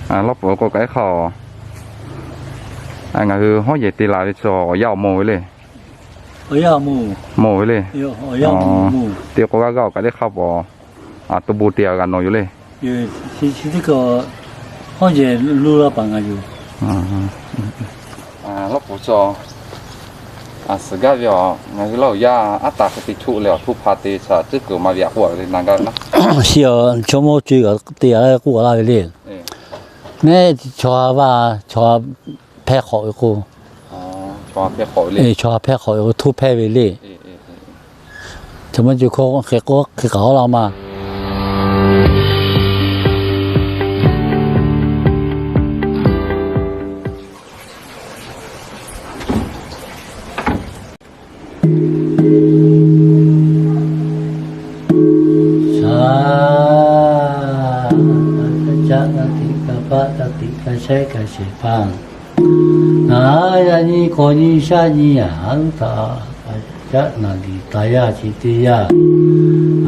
Lawˇ pfuhˍ k'o kaꞈ iˉ hk'aˇ, ngaˬ hui hawˉ yehˬ te la ve chaw awˬ yaˇ awˬ mawˬ ve le. Mawˬ ve le. Te k'o g'aˇ g'aˇ awˬ kaꞈ teˇ hk'aˇ paw, to bon te g'a nawˬ yoˬ le. Lawˇ pfuhˍ chaw, suhˍ gaˇ ve a, ngaˬ hui Laˇ huˍ yaˇ aˉ taˍ hk'e te choˆ leh awˬ htoˇ hpa te shaˍ tcuhˉ kuiˬ ma ve a k'oˆ a ve le na gaˇ ve na. Chi a, chaw mawˇ co e kaꞈ te a k'oˆ a laˇ ve le. Neˉ chaw ha vaˇ, chaw ha hpehˇ hk'awꞈ ve k'o, chaw ha hpehˇ hk'awꞈ ve k'o htoˇ hpehˇ ve le. Chaw mawˇ co e hk'e k'o hk'e k'aꞈ oˇ laˇ ma. Shaˍ, caˆ naˍ tiꞈ ka paˆ ka tiꞈ ka shehˉ ka shehˍ hpaˇ, ngaˬ yaˇ nyi kawˬ nyi shaˉ nyi a, uˉ htaꞈ caˆ naˍ liˍ taˍ yaˇ chi teˇ yanˇ,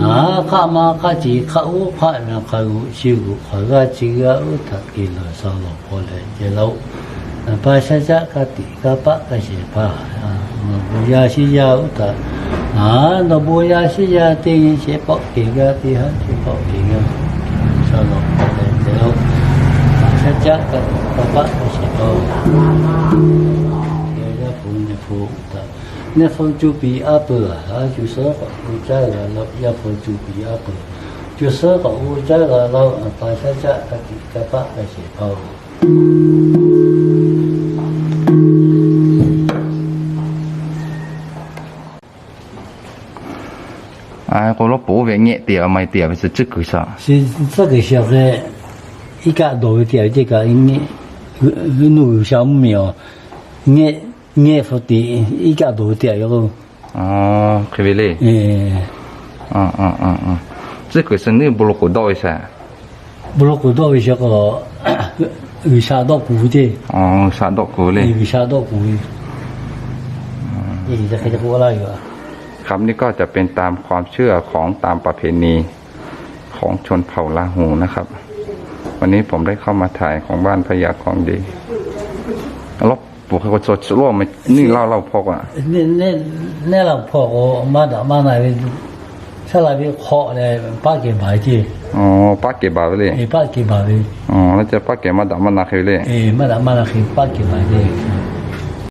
ngaˬ hk'aˆ ma hk'aˆ ce hk'aˆ uˉ hk'aˆ na hk'a g'uꞈ chi g'uꞈ hk'aˬ g'aˇ chi g'aˇ uˉ htaꞈ kehˬ laˬ sha lawˬ hpaw leh ceh laˇ-oˆ. Naˍ pa shaˆ caˆ ka tiꞈ ka paˆ ka shehˍ hpaˇ, nawˬ bon yaˇ shiˉ yaˇ uˉ htaꞈ, ngaˬ nawˬ bon yaˇ shiˉ yaˇ teˇ nyi shehˍ pawˆ kehˬ g'aˇ teˇ haˉ shehˍ pawˆ kehˬ g'aˇ sha lawˬ hpaw leh ceh laˇ-oˆ. Shaˆ caˆ ka tiꞈ ka paˆ ka shehˍ hpaˇ-oˬ, yaˇ hpu nyi hpu uˉ htaꞈ neˇ hpu cuˇ piˍ aˉ peuˬ, a cuˇ suhˉ k'awꞈ k'oˆ caˉ g'a laˇ-oˆ. Yaˇ hpu cuˇ piˍ aˉ peuˬ, cuˇ suhˉ k'awꞈ k'oˆ caˉ g'a laˇ-oˆ. Naˍ pa shaˆ caˆ ka tiꞈ ka paˆ ka shehˍ hpaˇ-oˬ. K'o lawˇ pfuhˍ oˇ ve ngehˆ te a, maˇ te a ve tcuhˉ kuiˬ shaˍ, tcuhˉ kuiˬ shaˍ leh, iˉ kaˆ dawˬ ve te a ve teˇ kaꞈ, nuˇ G'uiˬsha mvuhˇmiˬ awˬ ngehˆ, ngehˆ hpu te, iˉ kaˆ dawˬ ve te a ve k'o, hk'e ve le. Tcuhˉ kuiˬ suh neˉ bon lo k'oˍ dawˆ ve shaˍ, bon lo k'oˍ dawˆ ve shaˍ k'o, G'uiˬsha dawˆ kuˬ ve te, G'uiˬsha dawˆ kuˬ ve le. G'uiˬsha dawˆ kuˬ ve. Hk'aˬ hk'e k'oˆ laˇ yoˬ. ครับ นี่ก็จะเป็นตามความเชื่อของตามประเพณีของชนเผ่าลาหูนะครับ วันนี้ผมได้เข้ามาถ่ายของบ้านพญาคองดี Lawˇ pfuhˍ hk'e k'o chaw chi lawˇ ma neˇ laˇ laˇ hpawˇ k'o, neˇ laˇ hpawˇ k'o maˇ daꞈ maˇ na ve, shaˉ la ve hk'awꞈ leh paˆ kehˬ baˬ ve ce. Paˆ kehˬ baˬ ve le. Paˆ kehˬ baˬ ve, laˇ ca paˆ kehˬ maˇ daꞈ maˇ na hk'e ve le. Maˇ daꞈ maˇ na hk'e paˆ kehˬ baˬ ve le.